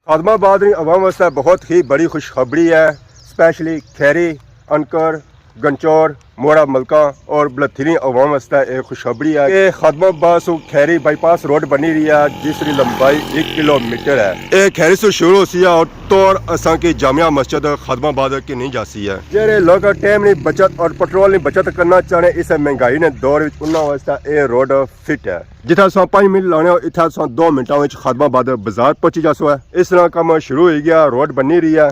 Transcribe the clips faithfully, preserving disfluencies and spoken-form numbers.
خادم آباد نی عوام واسطے بہت ہی بڑی خوشخبری ہے، اسپیشلی کھیری، انکر، گنچور، موڑا ملکاں اور بلتھیری عوام واسطے ایک خوشخبری ہے کہ خادم آباد سو کھیری بائی پاس روڈ بنی رہی ہے، جس کی لمبائی ایک کلومیٹر ہے۔ یہ کھیری سے شروع ہوسی ہے اور توڑ اساں کی جامع مسجد خادم آباد کی نہیں جاسی ہے۔ جہڑے لوگ ٹائم نی بچت اور پٹرول نی بچت کرنا چاہنے، اس مہنگائی نے دور وچ انہاں واسطے یہ روڈ فٹ ہے۔ جتھا تساں پنج منٹ لانے ہو، اتھا تساں دو منٹاں وچ خادم آباد بازار پہنچی جاسو ہے۔ اس طرح کم شروع ہوئی گیا، روڈ بنی رہی ہے۔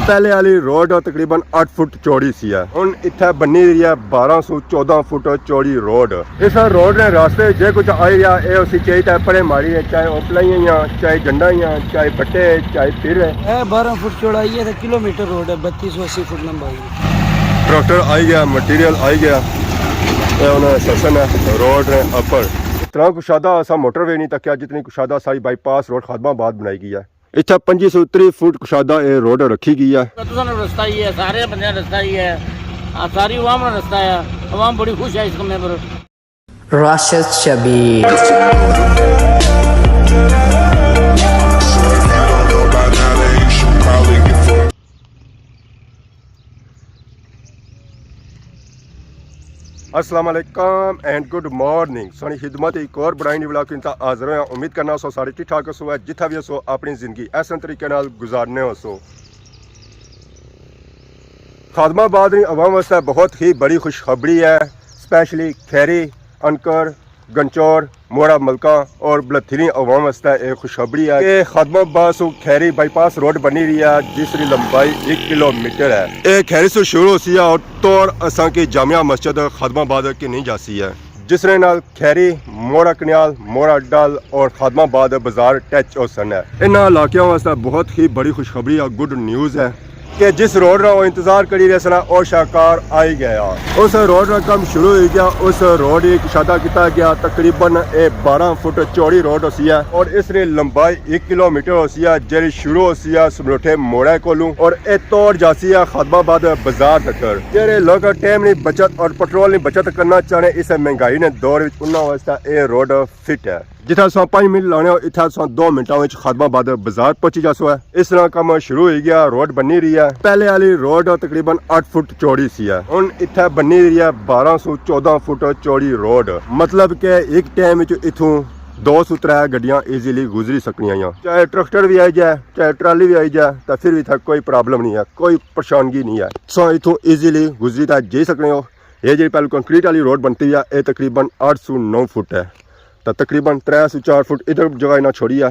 پہلے والی روڈ تقریباً اٹھ فٹ چوڑی سی ہے، ہن اتھا بنی رہی ہے بارہ سو چودہ فٹ چوڑی روڈ۔ اس روڈ نے راستے جے کچھ آئی رہیا، اے اسی چاہیے تے پڑے ماری ہے، چاہے او پلائیاں یا، چاہے جنڈا یا، چاہے بٹے، چاہے پھر ہے۔ اے بارہ فٹ چوڑائی ہے تے کلومیٹر روڈ ہے، بتی سو اسی فٹ لمبائی ہے۔ ٹریکٹر آئی گیا، مٹیریل آئی گیا، اے انہاں سیکشن ہے روڈ نے اپر۔ اتنا کشادہ اساں موٹر وے نہیں تکیا، جتنی کشادہ ساری بائی پاس روڈ خادم آباد بنائی گئی ہے۔ اتھا پنجی سو تری فٹ کشادہ اے روڈ رکھی گئی ہے۔ تساں نوں رستہ ہی ہے، سارے بندیاں نوں رستہ ہی ہے، آ، ساری عوام نوں رستہ ہے، عوام بڑی خوش ہے اس کمے پر۔ راشد شبیر۔ السلام علیکم اینڈ گڈ مارننگ۔ سونی خدمت ایک اور بڑائی نی ولاگ کیتا حاضر ہویا۔ امید کرنا سو سارے ٹھیک ٹھاک ہو سو، جتھا بھی ہو سو اپنی زندگی احسن طریقے نال گزارنے ہو سو۔ خادم آباد نی عوام واسطے بہت ہی بڑی خوشخبری ہے، اسپیشلی کھیری، انکر، گنچور، موڑا ملکاں اور بلتھیری عوام واسطے ایک خوشخبری ہے کہ خادم آباد سو کھیری بائی پاس روڈ بنی رہی ہے، جس کی لمبائی ایک کلومیٹر ہے۔ اے کھیری سے شروع ہوسی ہے اور توڑ اساں کی جامع مسجد خادم آباد کی نہیں جاسی ہے، جس نے نال کھیری، موڑا کنیال، موڑا ڈل اور خادم آباد بازار ٹچ ہو سن ہے۔ انہاں علاقیاں واسطے بہت ہی بڑی خوشخبری اور گڈ نیوز ہے کہ جس روڈ نا وہ انتظار کری رہے سنا، او شاہکار آئی گیا۔ اس روڈ نا کم شروع ہوئی گیا، اس روڈ کی کشادہ کیتا گیا۔ تقریباً اے بارہ فٹ چوڑی روڈ ہوسی ہے اور اس نے لمبائی ایک کلومیٹر ہوسی ہے، جیڑی شروع ہوسی ہے سمروٹھے موڑے کولوں اور اے توڑ جاسی ہے خادم آباد بازار تک۔ جیڑے لوگ ٹائم نی بچت اور پٹرول نی بچت کرنا چاہنے، اس مہنگائی نے دور وچ انہاں واسطے اے روڈ فٹ ہے۔ جتھا تساں پنج منٹ لانے ہو، اتھا تساں دو منٹاں وچ خادم آباد بازار پہنچی جاسو ہے۔ اس طرح کم شروع ہوئی گیا، روڈ بنی رہی ہے۔ پہلے والی روڈ تقریباً اٹھ فٹ چوڑی سی ہے، ہن اتھا بنی رہی ہے بارہ سو چودہ فٹ چوڑی روڈ، مطلب کہ ایک ٹائم وچ اتھوں دو سو ترے گڈیاں ایزیلی گزری سکنیاں ہیں۔ چاہے ٹریکٹر بھی آئی جائے، چاہے ٹرالی بھی آئی جائے، تو پھر بھی اتھا کوئی پرابلم نہیں ہے، کوئی پریشانگی نہیں ہے۔ تساں اتھوں ایزیلی گزری تے جائی سکنے ہو۔ یہ جی پہلے کنکریٹ والی روڈ بنتی ہے، یہ تقریباً اٹھ سو نو فٹ ہے۔ تو تقریباً ترے سو چار فٹ ادھر جگہ انہاں چھوڑی ہے،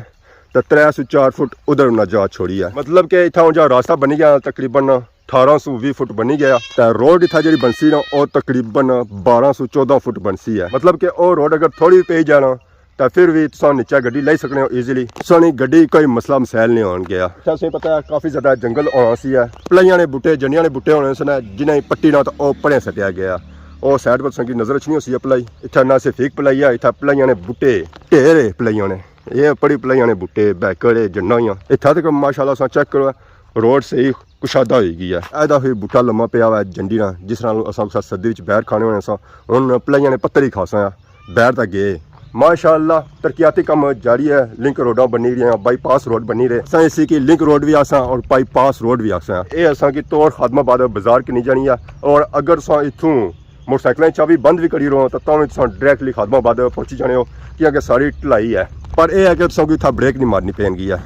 تو ترے سو چار فٹ ادھر انہاں جگہ چھوڑی ہے۔ مطلب کہ اتھا ہن جا راستہ بنی گیا تقریباً اٹھارہ سو ویہہ فٹ بنی گیا۔ تو روڈ اتھا جڑی بنسی نا، او تقریباً بارہ سو چودہ فٹ بنسی ہے۔ مطلب کہ او روڈ اگر تھوڑی پئی جانا، تو پھر بھی تساں نیچے گڈی لائی سکنے ہو ایزیلی۔ تساں نی گڈی کوئی مسئلہ مسائل نہیں ہون گیا۔ اتھا تساں پتہ ہے کافی زیادہ جنگل ہونا سی ہے۔ پلائیاں نے بوٹے، جنڈیاں نے بوٹے ہونے سن، جنہیں پٹی نہ تو او پڑے سٹیا گیا۔ او سائیڈ پر تساں کی نظر اچھنی ہوسی ہے پلائی۔ اتھا نہ صرف ایک پلائی ہے، اتھا پلائیاں نے بوٹے، ڈھیر ہے پلائیاں نے۔ یہ پڑی پلائیاں نے بوٹے، بیکڑ ہے، جنڈا ہویاں۔ اتھا تک ماشاءاللہ تساں چیک کرو، روڈ صحیح کشادہ ہوئی گئی ہے۔ ایدا ہوئی بوٹا لما پیا ہوا ہے جنڈی نا، جس نال اساں کسا سردی وچ بیر کھانے ہونے ساں۔ ہن پلائیاں نے پتر ہی کھاساں آ، بیر تاں گئے۔ ماشاءاللہ ترقیاتی کم جاری ہے، لنک روڈاں بنی رہیاں، بائی پاس روڈ بنی رہے۔ اساں اسی کی لنک روڈ بھی آساں اور بائی پاس روڈ بھی آساں۔ اے اساں کی توڑ خادم آباد بازار کنی جانی ہے، اور اگر اساں اتھوں موٹر سائیکلیں چابی بند بھی کری رہو تاں تاں وی تساں ڈائریکٹلی خادم آباد پہنچی جانے ہو، کیونکہ ساری ڈھلائی ہے۔ پر اے ہے کہ تساں کی اتھا بریک نہیں مارنی پین گئی ہے۔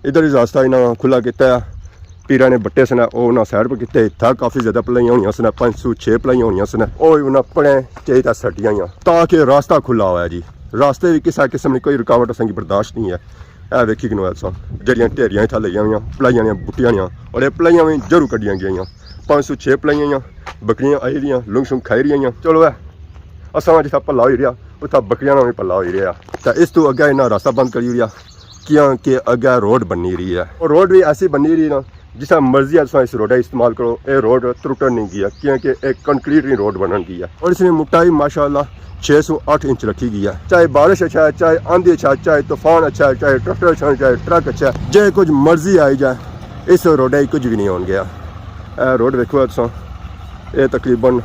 ادھر ہی راستہ انہاں کھلا کیتا ہے۔ پیراں نے بٹے سن، او انہاں سائیڈ پر کیتے، اتھا کافی زیادہ پلائیاں ہونیاں سن، پنج سو چھ پلائیاں ہونیاں سن، او انہاں پڑے چاہیے تاں سٹیاں ہویاں، تاکہ راستہ کھلا ہویا جی۔ راستے وچ کسے قسم نی کوئی رکاوٹ اساں کی برداشت نہیں ہے۔ اے ویکھی کنو ایسا جڑیاں ڈھیریاں اتھا لگیاں ہویاں پلائیاں نیاں بوٹیاں نیاں، اور اے پلائیاں وی جروں کڈیاں گئیاں۔ پنج سو چھ پلائیاں ہویاں، بکریاں آئی دیاں، لنگ شنگ کھائی رہیاں ہویاں۔ چلو اے اساں جتھا پلا ہوئی رہیا، اتھا بکریاں نا وی پلا ہوئی رہیا۔ تے اس تو اگے انہاں راستہ بند کری رہیا، کیاں کہ اگے روڈ بنی رہی ہے۔ اور روڈ وی ایسی بنی رہی نا، جس طرح مرضی ہے تساں اس روڈا استعمال کرو، اے روڈ ترٹن نہیں گیا، کیاں کہ اے کنکریٹ نی روڈ بنن گئی ہے۔ اور اس نے مٹائی ماشاءاللہ چھ سو اٹھ انچ رکھی گئی ہے۔ چاہے بارش اچھا ہے، چاہے آندھی اچھا ہے، چاہے طوفان اچھا ہے، چاہے ٹریکٹر اچھا ہے، چاہے ٹرک اچھا ہے، جے کچھ مرضی آئی جائے، اس روڈا ہی کچھ بھی نہیں ہون گیا۔ اے روڈ ویکھو تساں، اے تقریباً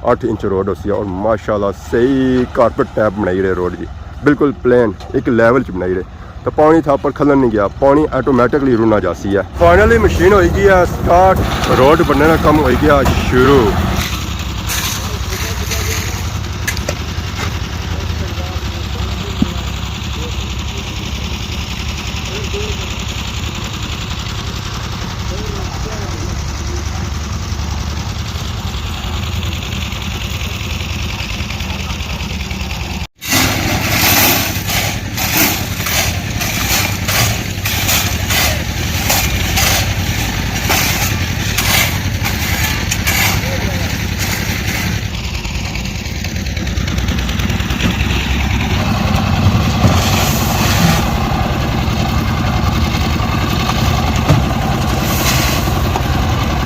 اٹھ انچ روڈ ہوسی ہے، اور ماشاءاللہ صحیح کارپٹ ٹائپ بنائی رہے روڈ جی، بالکل پلین ایک لیول چ بنائی رہے۔ تو پانی تھا پر کھلن نہیں گیا، پانی آٹومیٹکلی رنا جاسی ہے۔ فائنلی مشین ہوئی گئی ہے سٹارٹ، روڈ بننے کا کم ہوئی گیا شروع۔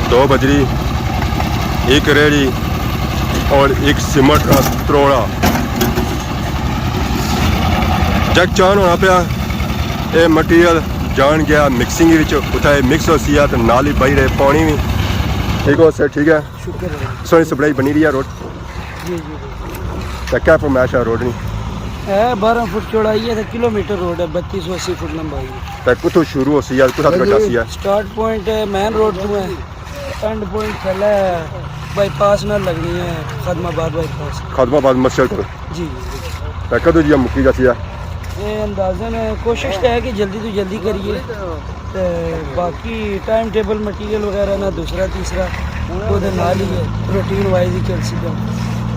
دو بجری، ایک ریڑھی اور ایک سیمنٹ کا تروڑا۔ جگ چان ہونا پیا۔ اے مٹیریل جان گیا مکسنگ وچ، اتھا اے مکس ہوسی ہے تے نال ہی بہی رہے پانی وی۔ ٹھیک ہو سر؟ ٹھیک ہے۔ شکر ہے۔ سوہنی سپلائی بنی رہی ہے روڈ۔ جی، جی، جی۔ تے کیا فرمائش ہے روڈ نی؟ ہے بارہ فٹ چوڑائی ہے تے کلومیٹر روڈ ہے، بتی سو اسی فٹ لمبائی ہے۔ تے کتھوں شروع ہوسی ہے، کتھا تک جاسی ہے؟ سٹارٹ پوائنٹ مین روڈ تو ہے، اینڈ پوائنٹ تھلے بائی پاس نال لگنی ہے، خادم آباد بائی پاس۔ خادم آباد مسجد کول۔ جی، جی، جی۔ تے کدوں جیا مکی جاسی ہے؟ اے اندازاً کوشش تے ہے کہ جلدی تو جلدی کریے۔ تے باقی ٹائم ٹیبل مٹیریل وغیرہ نہ دوسرا تیسرا، وہ دے نال ہی ہے، روٹین وائز ہی چل سی۔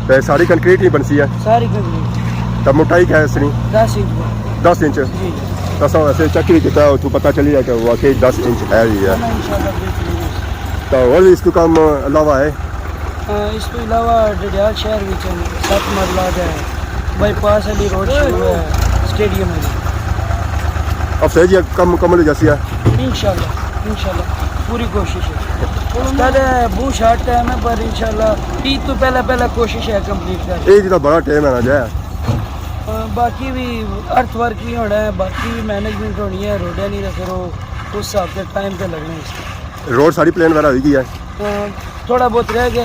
تے ساری کنکریٹ ہی بنسی ہے؟ ساری کنکریٹ۔ تے موٹائی کیا ہے اس نی؟ دس انچ۔ دس انچ؟ جی، جی۔ تے اساں ویسے چیک نہیں کیتا، اتھوں پتہ چلی جائے کہ واقعی دس انچ ہے ہی ہے۔ نہ، انشاءاللہ بہترین ہے۔ تے ہور وی اس تو کم علاوہ ہے؟ ہاں، اس تو علاوہ ڈڈیال شہر وچ ست مرلہ دا ہے، بائی پاس والی روڈ شروع ہے، سٹیڈیم والی۔ ہفتے جی کم مکمل ہو جاسی ہے؟ انشاءاللہ، انشاءاللہ، پوری کوشش ہے۔ پہلے بہت شارٹ ٹائم ہے، پر انشاءاللہ عید تو پہلے پہلے کوشش ہے کمپلیٹ کرنے۔ عید دا بڑا ٹائم ہے نا جی۔ ہاں، باقی بھی ارتھ ورک بھی ہونا ہے، باقی بھی مینجمنٹ ہونی ہے، روڈیں نہیں رکھے رہو، اس حساب سے ٹائم تے لگنا ہے اس کو۔ روڈ ساری پلین وغیرہ ہوئی گئی ہے؟ ہاں، تھوڑا بہت رہ گیا۔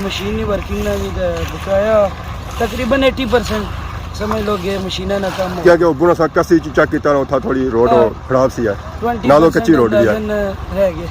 مشین نی ورکنگ نہ وی تے بقایا تقریباً ایٹی پرسینٹ سمجھ لو کہ مشیناں نا کم ہو۔ کیونکہ او بنا سا کسی چ چیک کیتا نا، اتھا تھوڑی روڈ ہاں۔ خراب سی ہے، ٹوئنٹی نالو کچی پرسینٹ روڈ وی ہے۔ اندازاً رہ گئے۔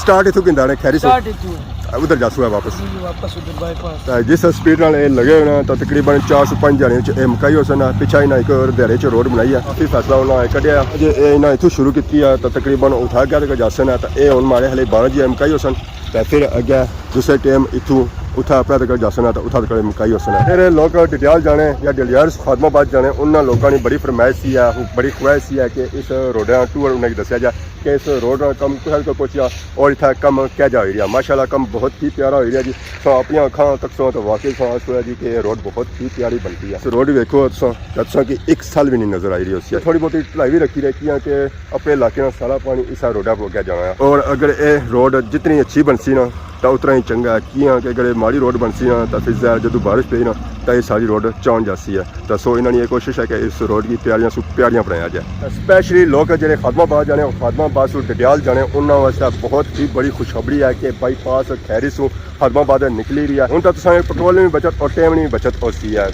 سٹارٹ اتھوں کیندا نے، خیری سو سٹارٹ اتھوں ہے۔ ادھر جاسو ہے واپس۔ جی، واپس ادھر بائی پاس۔ تے جس سپیڈ نال اے لگے ہوئے نا، تو تقریباً چار سو پنج جنے وچ اے مکائی ہوسن نا۔ پچھا انہاں ایک دیہاڑے چ روڈ بنائی ہے، کافی فاصلہ انہاں کڈیا۔ جے اے انہاں اتھوں شروع کیتی ہے، تو تقریباً اتھا گیا تک جاسن نا، تو اے ہن ماڑے ہلے بارہ جے مکائی ہوسن۔ تے پھر اگے دوسرے ٹائم اتھوں اتھا اپنا تک جاسن نا، تے اتھا تک مکائی ہوسن نا۔ پھر لوک ڈڈیال جانے یا ڈڈیال خادم آباد جانے، انہاں لوکاں نی بڑی فرمائش سی ہے، بڑی خواہش سی ہے کہ اس روڈ نا ٹور انہاں کی دسیا جائے کہ اس روڈ نا کم کتھا تک پہنچیا اور اتھا کم کیا جا ہوئی رہیا۔ ماشاءاللہ کم بہت ہی پیارا ہوئی رہیا جی۔ تساں اپنی اکھاں تکسو تو واقعی تساں آخسو جی کہ یہ روڈ بہت ہی پیاری بنتی ہے۔ اس روڈ ویکھو تساں، تساں کی ایک سال بھی نہیں نظر آئی رہی ہوسی۔ تھوڑی بہت ڈھلائی بھی رکھی رہی کیاں کہ اپنے علاقے نا سارا پانی اسا روڈا پر اگے جانا ہے۔ اور اگر اے روڈ جتنی اچھی بنسی نا، تو اتنا ہی چنگا ہے، کیاں کہ اگر اے ماڑی روڈ بنسی نا، تو پھر ظاہر جدوں بارش پئی نا، تو یہ ساری روڈ چان جاسی ہے۔ تو سو انہاں نی یہ کوشش ہے کہ اس روڈ کی پیاریاں سو پیاریاں بنایا جائے۔ تو اسپیشلی لوک جڑے خادم آباد جانے، خادم آباد سو ڈڈیال جانے، انہاں واسطے بہت ہی بڑی خوشخبری ہے کہ بائی پاس خیری سو خادم آباد نکلی رہی ہے۔ ہن تو تساں پٹرول نی بچت اور ٹائم نی بچت ہوسی ہے۔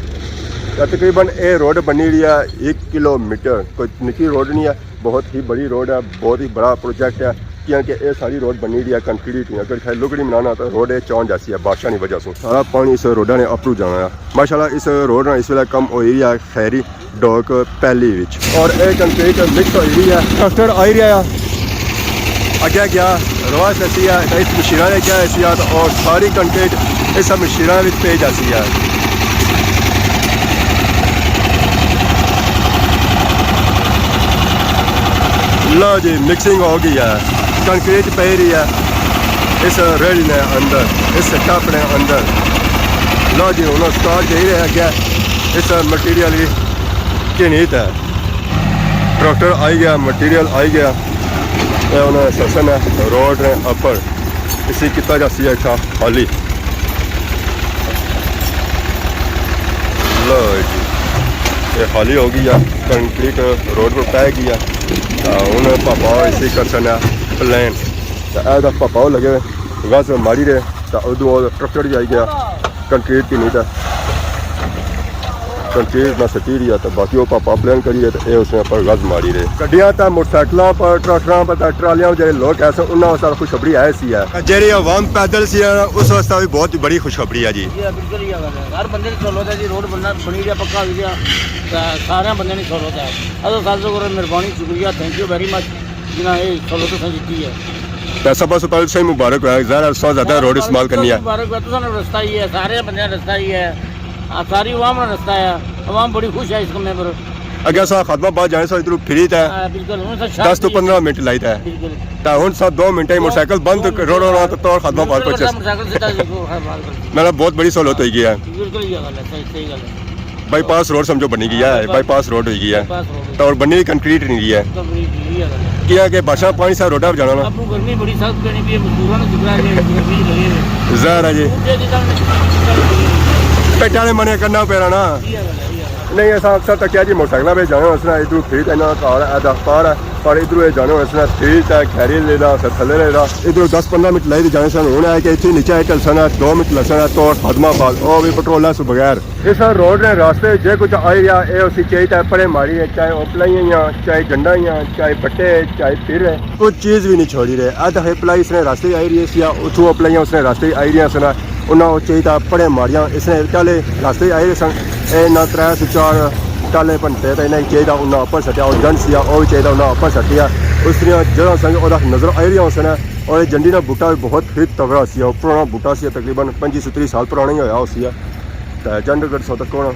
تو تقریباً اے روڈ بنی رہی ہے ایک کلومیٹر، کوئی نکی روڈ نہیں ہے۔ بہت ہی بڑی روڈ ہے، بہت ہی بڑا پروجیکٹ ہے، کیونکہ اے ساری روڈ بنی رہی ہے کنکریٹ نی۔ اگر اتھے لکڑی بنانا تو روڈ اے چان جاسی ہے بارشاں نی وجہ سوں۔ سارا پانی اس روڈا نے اپرو جانا ہے۔ ماشاءاللہ اس روڈ نا اس ویلے کم ہوئی رہی ہے خیری ڈوک پہلی وچ۔ اور اے کنکریٹ مکس ہوئی رہی ہے۔ ٹریکٹر آئی رہیا ہے۔ اگے گیا، رواں سسی ہے، تے اس مشیناں نے کیا حیثیت اور ساری کنکریٹ اس مشیناں وچ پئی جاسی ہے۔ لو جی، مکسنگ ہو گئی ہے، کنکریٹ پئی رہی ہے اس ریڑھی نے اندر، اس ٹپ نے اندر۔ لو جی، ہن اسٹارٹ جائی رہے اگے اس مٹیریل کی گھنی تے۔ ٹریکٹر آئی گیا، مٹیریل آئی گیا۔ اے ہن سیکشن ہے روڈ نے اپر، اسی کیتا جاسی ہے اتھا خالی۔ لو جی، یہ خالی ہو گئی ہے، کنکریٹ روڈ پر پہ گئی ہے۔ تے ہن پاپا اسی کرسن ہے پلین۔ تے اے دا پاپا لگے ہوئے، گز ماری رہے۔ تے ادھروں او ٹریکٹر وی آئی گیا، کنکریٹ کی نہیں تے کنکریٹ نہ سٹی رہی ہے، تے باقی او پاپا پلان کریے تے اے اس نے پر غز ماری رہے۔ گڈیاں تے موٹر سائیکلاں پر، ٹریکٹراں پر تے ٹرالیاں پر جڑے لوگ ایسے، انہاں واسطے خوشخبری ہے سی ہے۔ جڑی عوام پیدل سی ہے، اس واسطے بھی بہت بڑی خوشخبری ہے جی۔ جی، بالکل یہ گل ہے۔ ہر بندے نے سہولت ہے جی، روڈ بننا، بنی گیا، پکا ہو گیا، تے سارے بندے نے سہولت ہے۔ اللہ تعالیٰ کو مہربانی، شکریہ، تھینک یو ویری مچ، جنہاں یہ سہولت اساں دتی ہے۔ تے سب سے پہلے صحیح مبارک ہویا، ظاہر ہے اس سے زیادہ روڈ استعمال کرنی ہے۔ مبارک ہو، تساں نا رستہ ہی ہے، سارے بندے نا رستہ ہی ہے، آ، ساری عوام نا رستہ ہے، عوام بڑی خوش ہے اس کمے پر۔ اگے اساں خادم آباد جانے سو، ادھروں پھری تے ہاں، بالکل، ہن اساں شاہ دس تو پندرہ منٹ لائی تے۔ بالکل۔ تے ہن سا دو منٹ ہی موٹر سائیکل بند، رو رو رو تو توڑ خادم آباد پہنچے۔ موٹر سائیکل سیدھا ہی خادم آباد پہنچے۔ میرا بہت بڑی سہولت ہوئی گئی ہے۔ بالکل یہ گل ہے، صحیح، صحیح گل ہے۔ بائی پاس روڈ سمجھو بنی گئی ہے، بائی پاس روڈ ہوئی گئی ہے۔ بائی پاس روڈ ہوئی گئی۔ تے اور بنی بھی کنکریٹ نہیں گئی ہے۔ کنکریٹ نہیں گئی ہے۔ کیا کہ بارشاں پانی سارا روڈا جانا نا۔ اب گرمی بڑی سخت پینی پئی ہے، مزدوراں نے جگڑا کے گرمی لگے ہوئے۔ ظاہر ہے جی۔ اٹھے جتنا نے پیٹاں نے منے کرنا پینا نا۔ یہ گل ہے، یہ گل ہے۔ نہیں، اساں اکثر تکیا جی موٹر سائیکلاں پہ جانے ہونے سنا، ادھروں پھر تے انہاں گھر ہے، دس پار ہے، پر ادھروں اے جانے ہونے سنا، پھر تے کھیری لے دا، پھر تھلے لے دا۔ ادھروں دس پندرہ منٹ لائی تے جانے سن، ہن ہے کہ اتھے نیچے اے ٹلسن ہے، دو منٹ لسن ہے، توڑ خادم آباد، او بھی پٹرول ہے سو بغیر۔ اس روڈ نے راستے جے کچھ آئی رہیا، اے اسی چاہیے تے پڑے ماری رہے، چاہے او پلائیاں یا، چاہے جنڈا یا، چاہے بٹے، چاہے پھر ہے۔ کچھ چیز بھی نہیں چھوڑی رہے۔ اے تے پلائی اس نے راستے آئی رہی سی، یا اتھوں او پلائیاں اس نے راستے آئی رہی سن۔ انہاں او چاہیے تے پڑے ماریاں، اس نے ٹالے راستے آئی رہے سن۔ اے نہ ترے سے چار ٹالے بنتے تے انہاں چاہیے تے انہاں اپر سٹیا، او جنڈ سی، او بھی چاہیے تے انہاں اپر سٹیا۔ اس دیاں جڑاں سن، او نظر آئی رہی سن۔ اور اے جنڈی نا بوٹا بھی بہت ہی تگڑا سی، او پرانا بوٹا سی، تقریباً پنجی ستری سال پرانا ہی ہویا ہو سی۔ تے جنڈ اگر سو تکو نا،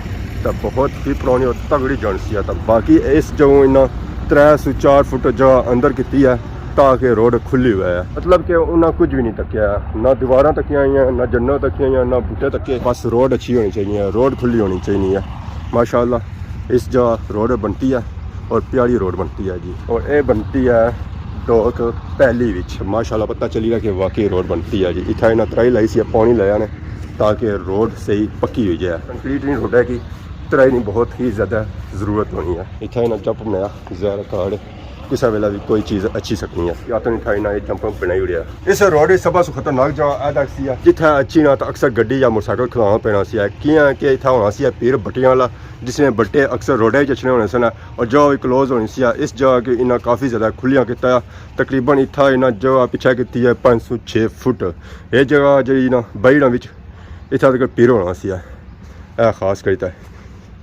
تے بہت ہی پرانی اور تگڑی جنڈ سی۔ تے باقی اس جگہوں انہاں ترے سو چار فٹ جگہ اندر کیتی ہے، تاکہ روڈ کھلی ہوئی ہے۔ مطلب کہ انہاں کچھ بھی نہیں تکیا، نہ دیواراں تکیاں ہوئیاں، نہ جنڈاں تکیاں ہوئیاں، نہ بوٹے تکے۔ بس روڈ اچھی ہونی چاہیے، روڈ کھلی ہونی چاہیے۔ ماشاءاللہ اس جگہ روڈ بنتی ہے اور پیاری روڈ بنتی ہے جی۔ اور اے بنتی ہے ڈوک پہلی وچ، ماشاءاللہ پتہ چلی رہا کہ واقعی روڈ بنتی ہے جی۔ اتھا انہاں ترائی لائی سی، پانی لایا نے، تاکہ روڈ صحیح پکی ہوئی جائے۔ کنکریٹ نہیں روڈ ہے کہ ترائی نہیں بہت ہی زیادہ ضرورت ہونی ہے۔ اتھا انہاں جمپ بنایا، زہر کارڈ کسا ویلا بھی کوئی چیز اچھی سکنی ہے۔ یا تو اتھا انہاں یہ جمپ بنائی اڑیا۔ اس روڈ وچ سب سے خطرناک جگہ اے تک سی ہے، جتھا اچھی نہ تو اکثر گڈی یا موٹر سائیکل کھلانا پینا سی ہے، کیاں کہ اتھا ہونا سی ہے پیر بٹیاں والا، جس نے بٹے اکثر روڈے وچ اچھنے ہونے سن۔ اور جگہ بھی کلوز ہونی سی، اس جگہ کی انہاں کافی زیادہ کھلیاں کیتا ہے۔ تقریباً اتھا انہاں جگہ پچھے کیتی ہے پانچ سو چھ فٹ۔ یہ جگہ جڑی نا بائیڑاں وچ اتھا تک پیر ہونا سی، اے خاص کری تے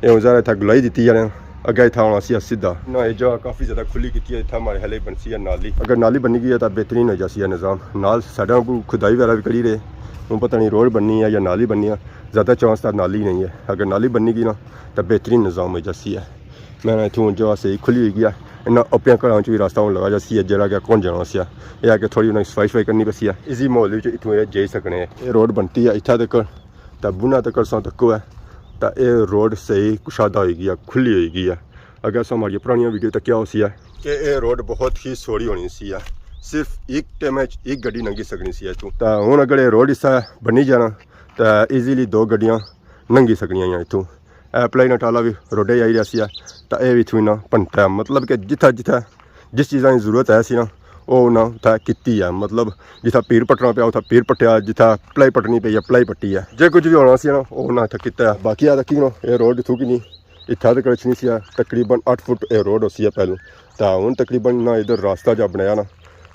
اے ہن ظاہر اتھا گلائی دتی ہے نا، اگے اتھا ہونا سی سیدھا۔ انہاں یہ جگہ کافی زیادہ کھلی کیتی ہے، اتھا ہمارے حالے بنسی ہے نالی۔ اگر نالی بنی گئی ہے تو بہترین ہو جاسی ہے نظام۔ نال سائیڈاں کو کھدائی وغیرہ بھی کری رہے، ہن پتہ نہیں روڈ بننی ہے یا نالی بننی ہے، زیادہ چانس تھا نالی نہیں ہے۔ اگر نالی بنی گئی نا تو بہترین نظام ہو جاسی ہے۔ میں نا اتھوں جگہ صحیح کھلی ہوئی گیا۔ انہاں اپنے گھراں چ بھی راستہ ہون لگا جاسی ہے، جیڑا کہ کون جانا سی۔ اے آ کہ تھوڑی انہاں صفائی شفائی کرنی پیسی ہے۔ ایزی ماحول وچ اتھوں اے جائی سکنے ہیں۔ اے روڈ بنتی ہے اتھا تک، تے بنا تک اساں تکو ہے، تے اے روڈ صحیح کشادہ ہوئی گئی ہے، کھلی ہوئی گئی ہے۔ اگر اساں ہماری پرانیاں ویڈیو تکیا ہوسی ہے کہ اے روڈ بہت ہی سوڑی ہونی سی ہے، صرف ایک ٹائم وچ ایک گڈی لنگھی سکنی سی اتھوں۔ تے ہن اگر اے روڈ اس طرح بنی جانا، تے ایزیلی دو گڈیاں لنگھی سکنیاں ہیاں اتھوں۔ اے پلائی نا ٹالا بھی روڈے آئی رہیا سی ہے، تے اے بھی اتھوں انہاں پنتا ہے۔ مطلب کہ جتھا جتھا جس چیزاں کی ضرورت ہے سی نا، او انہاں اتھا کیتی ہے۔ مطلب جتھا پیر پٹنا پیا، اتھا پیر پٹیا، جتھا پلائی پٹنی پئی ہے، پلائی پٹی ہے۔ جے کچھ بھی ہونا سی نا، او انہاں اتھا کیتا ہے۔ باقی آ تکی نا، اے روڈ اتھوں کی نہیں، اتھا تک اچھنی سی ہے، تقریباً اٹھ فٹ اے روڈ ہوسی ہے پہلوں۔ تے ہن تقریباً انہاں ادھر راستہ جا بنایا نا،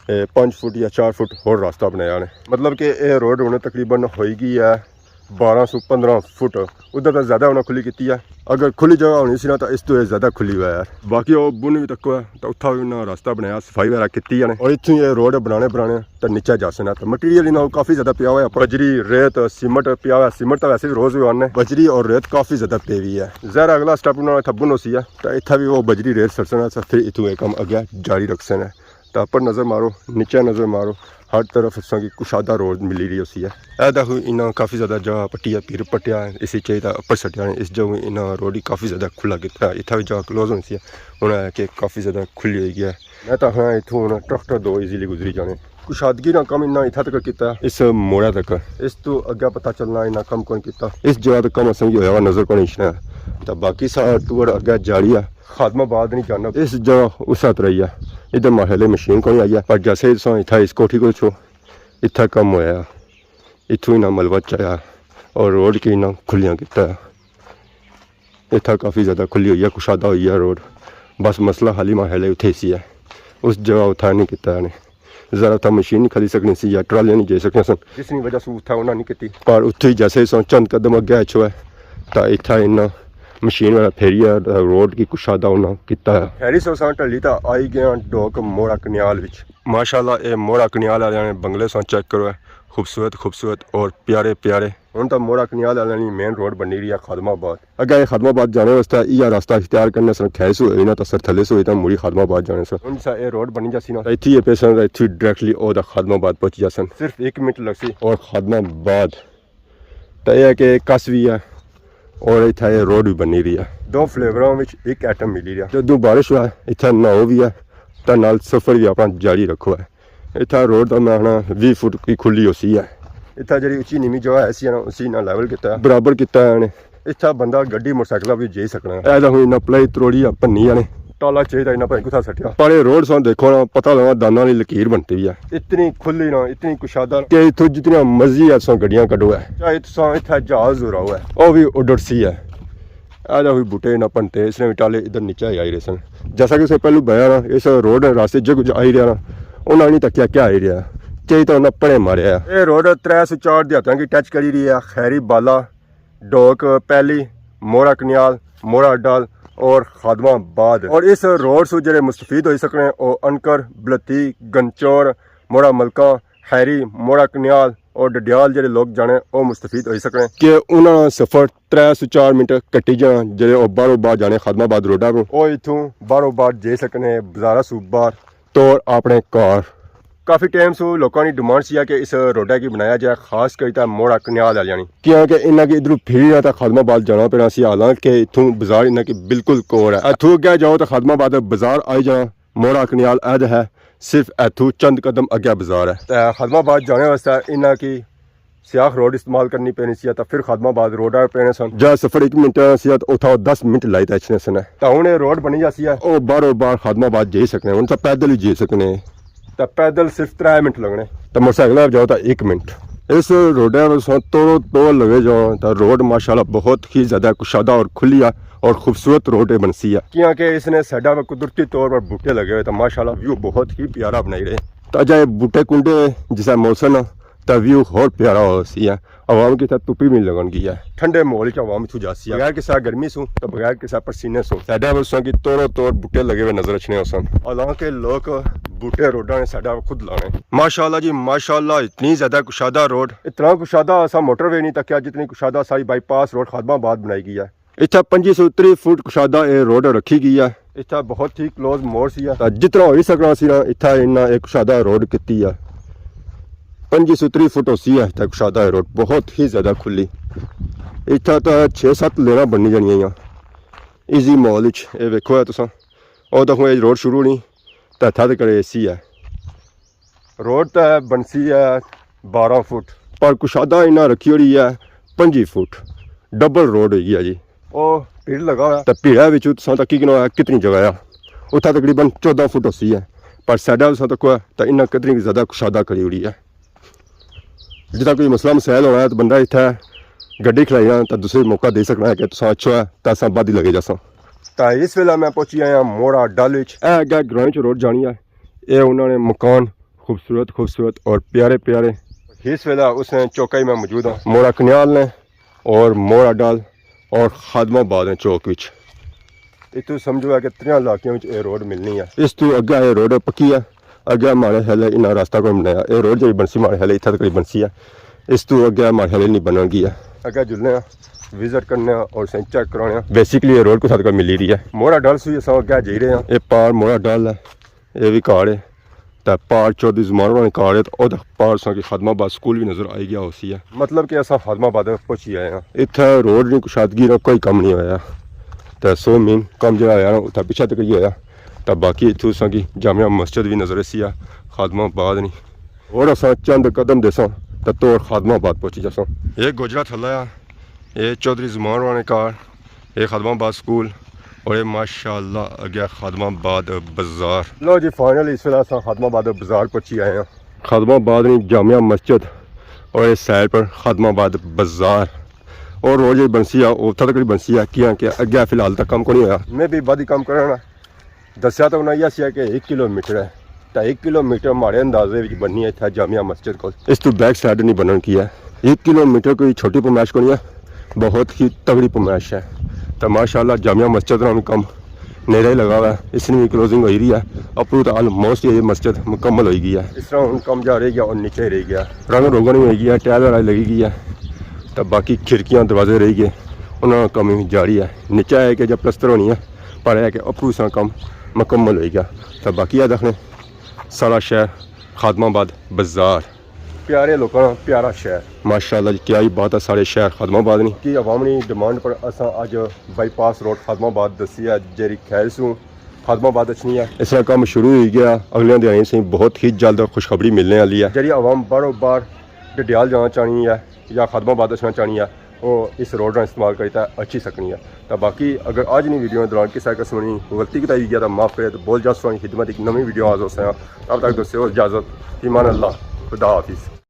اے پنج فٹ یا چار فٹ ہور راستہ بنایا نے۔ مطلب کہ اے روڈ ہن تقریباً ہوئی گئی ہے بارہ سو پندرہ فٹ۔ ادھر تاں زیادہ انہاں کھلی کیتی ہے۔ اگر کھلی جگہ ہونی سی نا تاں اس تو اے زیادہ کھلی ہوئی ہے۔ باقی او بن وی تکو ہے تاں اتھا وی انہاں راستہ بنایا، صفائی وغیرہ کیتی ہے نے۔ اور اتھوں اے روڈ بنانے بنانے تاں نیچے جاسے نا۔ تاں مٹیریل انہاں کافی زیادہ پیا ہوا ہے، بجری، ریت، سیمنٹ پیا ہوا ہے۔ سیمنٹ تاں ویسے وی روز وی آنے، بجری اور ریت کافی زیادہ پئی ہوئی ہے۔ ظاہر ہے اگلا سٹیپ انہاں اتھا بن ہوسی ہے تاں اتھا وی او بجری ریت سٹسن ہے، پھر اتھوں اے کم اگے جاری رکھسن ہے۔ تاں اپر نظر مارو، نیچے نظر مارو، ہر طرف اساں کی کشادہ روڈ ملی رہی ہوسی ہے۔ اے دیکھو انہاں کافی زیادہ جگہ پٹی ہے، پیر پٹیا ہے، اسی چاہیے تاں اپر سٹیا ہے۔ اس جگہ انہاں روڈ ہی کافی زیادہ کھلا کیتا ہے، اتھا وی جگہ کلوز ہونی سی ہے، ہن اے کہ کافی زیادہ کھلی ہوئی گیا ہے۔ میں تاں آخنا اتھوں ہن ٹریکٹر دو ایزیلی گزری جانے۔ کشادگی نا کم انہاں اتھا تک کیتا ہے، اس موڑا تک۔ اس تو اگے پتہ چلنا انہاں کم کون کیتا۔ اس جگہ تک کم اساں کی ہویا ہوا نظر کون اچھنا ہے۔ تاں باقی سا ٹور اگے جاری ہے۔ خادم آباد نہیں جانا۔ اس جگہ اس طرح ہی ہے۔ ادھر ماحلے مشین کون آئی ہے، پر جیسے ہی تساں اتھا اس کوٹھی کو چھو، اتھا کم ہویا ہے۔ اتھوں انہاں ملبہ چایا اور روڈ کی انہاں کھلیاں کیتا۔ اتھا کافی زیادہ کھلی ہوئی ہے، کشادہ ہوئی ہے روڈ۔ بس مسئلہ حالی محلے اتھے سی ہے، اس جگہ اتھا نہیں کیتا نے۔ ذرا اتھا مشین نہیں کھلی سکنی سی یا ٹرالیاں نہیں جائی سکنیاں سن، جس نی وجہ سے اتھا انہاں نہیں کیتی۔ پر اتھے ہی جیسے ہی سن چند قدم اگے اچھو ہے، تا اتھا انہاں مشین والا پھیری ہے، روڈ کی کشادہ انہاں کیتا ہے۔ پھیری سو سان ٹھلی تا آئی گیا ڈوک موڑا کنیال وچ۔ ماشاءاللہ، اے موڑا کنیال والے نے بنگلے سو چیک کرو ہے، خوبصورت خوبصورت اور پیارے پیارے۔ ہن تاں موڑا کنیال والے نی مین روڈ بنی رہی ہے خادم آباد۔ اگے خادم آباد جانے واسطے ایہا راستہ اختیار کرنے سن، کھیس ہوئے نہ تاں سر تھلے سو اتنا مڑی خادم آباد جانے سن۔ ہن جسا اے روڈ بنی جاسی نا، تاں اتھی اے پیسن، تاں اتھی ڈائریکٹلی او دا خادم آباد پہنچی جاسن۔ صرف ایک منٹ لگسی۔ اور خادم آباد تاں اے ہے کہ کس وی ہے اور اتھا اے روڈ وی بنی رہی ہے۔ دو فلیوراں وچ ایک آئٹم ملی رہیا۔ جدوں بارش ہوئے اتھا نہاؤ وی ہے تاں نال سفر وی اپنا جاری رکھو ہے۔ اتھا روڈ تاں میں آخنا ویہہ فٹ کی کھلی ہوسی ہے۔ اتھا جیہڑی اچی نیوی جگہ ایسی ہے نا، اسی نال لیول کیتا ہے، برابر کیتا ہے انہیں۔ اتھا بندہ گڈی موٹرسائیکل وی جائی سکنا ہے۔ اے تاں ہن انہاں پلائی تروڑی اپنی آنے۔ ٹالا چاہیے تاں انہاں پائی کتھا سٹیا۔ پر اے روڈ ساں دیکھو نا، پتہ لگا دانداں نی لکیر بنتی ہے۔ اتنی کھلی نا، اتنی کشادہ کہ اتھوں جتنیاں مرضی ہے ساں گڈیاں کڈو ہے۔ چاہے تساں اتھا جہاز اڑاؤ ہے، او وی اڈرسی ہے۔ اے جا کوئی بوٹے نہ پنتے، اس نے وی ٹالے ادھر نیچے ہی آئی رہے سن۔ جیسا کہ اس نے پہلو بیا نا، اس روڈ نے راستے جو کچھ آئی رہیا نا، انہاں نہیں تکیا کیا آئی رہیا۔ چاہیے تاں انہاں پڑے ماریا ہے۔ اے روڈ ترے سو چار دیہاتاں کی ٹچ کری رہی ہے، خیری بالا، ڈوک پہلی، موڑا کنیال، موڑا ڈال اور خادم آباد۔ اور اس روڈ سو جڑے مستفید ہوئی سکنے، او انکر، بلتی، گنچور، موڑا ملکاں، خیری، موڑا کنیال اور ڈڈیال جڑے لوگ جانے، او مستفید ہوئی سکنے۔ کہ انہاں نا سفر ترے سو چار منٹ کٹی جانا، جڑے او باہروں باہر جانے خادم آباد روڈا کو۔ او اتھوں باہروں باہر جائی سکنے، بازارہ سو باہر۔ طور اپنے کار۔ کافی ٹائم سوں لوکاں نی ڈیمانڈ سی کہ اس روڈا کی بنایا جائے، خاص کر تے موڑا کنیال آلیاں نی، کیاں کہ انہاں کی ادھروں پھری نہ تاں خادم آباد جانا پینا سی، حالانکہ اتھوں بازار انہاں کی بالکل کور ہے۔ اتھوں اگے جاؤ تاں خادم آباد بازار آئی جانا، موڑا کنیال اے تے ہے، صرف اتھوں چند قدم اگے بازار ہے۔ تے خادم آباد جانے واسطے انہاں کی سیاخ روڈ استعمال کرنی پینی سی، تاں پھر خادم آباد روڈ آ پینے سن۔ جا سفر ایک منٹ سی، اتھا او دس منٹ لائی تے اچھنے سن۔ تاں ہن اے روڈ بنی جاسی ہے۔ او باہروں باہر خادم آباد جائی سکنے، ہن تاں پیدل ہی جائی سکنے۔ تاں پیدل صرف ترے منٹ لگنے۔ تاں موٹرسائیکل پر جاؤ تاں ایک منٹ۔ اس روڈ پر سو توڑو توڑ لگے جاؤ تاں روڈ ماشاءاللہ بہت ہی زیادہ کشادہ اور کھلی ہے اور خوبصورت روڈ بنسی ہے۔ کیاں کہ اس نے سائیڈا پر قدرتی طور پر بوٹے لگے ہوئے، تاں ماشاءاللہ ویو بہت ہی پیارا بنائی رہے۔ تاں جا اے بوٹے کنڈے جسا موسم ہے، تاں ویو ہور پیارا ہو سی ہے۔ عوام کی اتھا تپی وی نہیں لگن گی ہے۔ ٹھنڈے ماحول وچ عوام اتھوں جاسی ہے۔ بغیر کسے گرمی سوں، تاں بغیر کسے پسینے سوں۔ سائیڈا پر تساں کی توڑو توڑ بوٹے لگے ہوئے نظر اچھنے ہوسن۔ حالانکہ لوک بوٹے روڈاں نے سائیڈا پر خود لانے۔ ماشاءاللہ جی ماشاءاللہ، اتنی زیادہ کشادہ روڈ۔ اتنا کشادہ اساں موٹر وے نہیں تکیا جتنی کشادہ ساری بائی پاس روڈ خادم آباد بنائی گئی ہے۔ اتھا پنجی سو تریہہ فٹ کشادہ اے روڈ رکھی گئی ہے۔ اتھا بہت ہی کلوز موڑ سی ہے۔ تاں جتنا ہوئی سکنا سی نا، اتھا انہاں اے کشادہ روڈ کیتی ہے۔ پنجی سو تریہہ فٹ ہوسی ہے اتھا کشادہ روڈ، بہت ہی زیادہ کھلی۔ اتھا تاں چھ ست لیناں بنی جانیاں ہیں۔ ایزی ماحول وچ اے ویکھو ہے تساں۔ او دیکھو اے روڈ شروع ہونی، تاں اتھا تک اے سی ہے۔ روڈ تے بنسی ہے بارہ فٹ۔ پر کشادہ انہاں رکھی ہوئی ہے پنجی فٹ۔ ڈبل روڈ ہوئی گیا جی۔ او بھیڑ لگا ہوا ہے۔ تے بھیڑا وچ تساں تکی کنو ہے کتنی جگہ ہے۔ اتھا تقریباً چودہ فٹ ہوسی ہے۔ پر سائیڈا تساں تکو ہے تے انہاں کتنی زیادہ کشادہ کری ہوئی ہے۔ جتھا کوئی مسئلہ مسائل ہونا ہے تے بندہ اتھا گڈی کھلائی نا تے دوسرے موقع دے سکنا ہے کہ تساں اچھو ہے تے اساں بعد ہی لگے جاساں۔ تے اس ویلے میں پہنچی آیا موڑا ڈل وچ۔ اے اگے گراں وچ روڈ جانی ہے۔ اے انہاں نے مکان خوبصورت خوبصورت اور پیارے پیارے۔ اس ویلے اس نے چوکا ہی میں موجود ہاں۔ موڑا کنیال نے اور موڑا ڈل اور خادم آباد نے چوک وچ۔ اتھوں سمجھو ہے کہ تریاں علاقیاں وچ اے روڈ ملنی ہے۔ اس تو اگے اے روڈ پکی ہے۔ اگے ماڑے خیال ہے انہاں راستہ کوئی بنایا۔ اے روڈ جیڑی بنسی ماڑے خیال ہے اتھا تک بنسی ہے۔ اس تو اگے ماڑے خیال ہے نہیں بنن گی ہے۔ اگے جلنے آں، وزٹ کرنے آں اور اساں چیک کرانے آں۔ بیسیکلی اے روڈ کتھا تک ملی رہی ہے۔ موڑا ڈل سوئی اساں اگے جائی رہے آں۔ اے پار موڑا ڈل ہے۔ اے وی کار ہے۔ تے پار چوہدری زمان ہوراں نے کار ہے، تے او تک پار تساں کی خادم آباد سکول وی نظر آئی گیا ہوسی ہے۔ مطلب کہ اساں خادم آباد پہنچی آئے آں۔ اتھے روڈ نی کشادگی نا کوئی کم نہیں ہویا۔ تے سو مین کم جیڑا ہویا نا، اتھے پچھے تک ہی ہویا۔ تے باقی اتھوں تساں کی جامع مسجد وی نظر ایسی ہے خادم آباد نی۔ ہور اساں چند قدم دیساں تے توڑ خادم آباد پہنچی جاساں۔ اے گوجرا تھلا آ، اے چوہدری زمان ہوراں نے کار، اے خادم آباد سکول، اور اے ماشاءاللہ اگے خادم آباد بازار۔ لو جی، فائنلی اس ویلے اساں خادم آباد بازار پہنچی آئے آں۔ خادم آباد نی جامع مسجد اور اس سائیڈ پر خادم آباد بازار۔ اور روڈ جی بنسی ہے، اتھا تک بنسی ہے، کیاں کہ اگے فی الحال تک کم کونی ہویا۔ میں بھی بعد ہی کم کرنا۔ دسیا تو انہاں یہ سی کہ ایک کلومیٹر ہے، تو ایک کلومیٹر ماڑے اندازے وچ بننی ہے اتھا جامع مسجد کول۔ اس تو بیک سائیڈ نہیں بنن کی ہے۔ ایک کلومیٹر کوئی چھوٹی پمائش کونی ہے، بہت ہی تگڑی پمائش ہے۔ تو ماشاءاللہ جامع مسجد نا بھی کم نیڑے ہی لگا ہوا ہے، اس نے بھی کلوزنگ ہوئی رہی ہے۔ اپروں تو آلموسٹ یہ مسجد مکمل ہوئی گئی ہے۔ اس طرح ہن کم جا رہ گیا اور نیچے رہ گیا، رنگ روگن بھی ہوئی گیا، ٹائل وغیرہ لگی گئی ہے۔ تو باقی کھڑکیاں دروازے رہ گئے، انہاں نا کم جاری ہے۔ نیچے ہے کہ جب پلستر ہونی ہے، پر ہے کہ اپروں اس طرح کم مکمل ہوئی گیا۔ تو باقی یہ دیکھنے سارا شہر خادم آباد بازار۔ پیارے لوکاں نا پیارا شہر۔ ماشاءاللہ جی، کیا ہی بات ہے ساڑے شہر خادم آباد نی۔ کہ عوام نی ڈیمانڈ پر اساں اج بائی پاس روڈ خادم آباد دسی ہے، جیڑی کھیل سوں خادم آباد اچھنی ہے۔ اس طرح کم شروع ہوئی گیا، اگلیاں دیہاڑیاں سے بہت ہی جلد خوشخبری ملنے والی ہے۔ جیڑی عوام باہروں باہر ڈڈیال جانا چاہنی ہے یا خادم آباد اچھنا چاہنی ہے، وہ اس روڈ نا استعمال کری تے اچھی سکنی ہے۔ تو باقی اگر اج نی ویڈیو دوران کسے قسم نی غلطی کوتاہی ہوئی گیا تو معاف کرے، تو بول جاسو نی خدمت ایک نویں ویڈیو حاضر ہوساں۔ تب تک دوستو اجازت، فی امان اللہ، خدا حافظ۔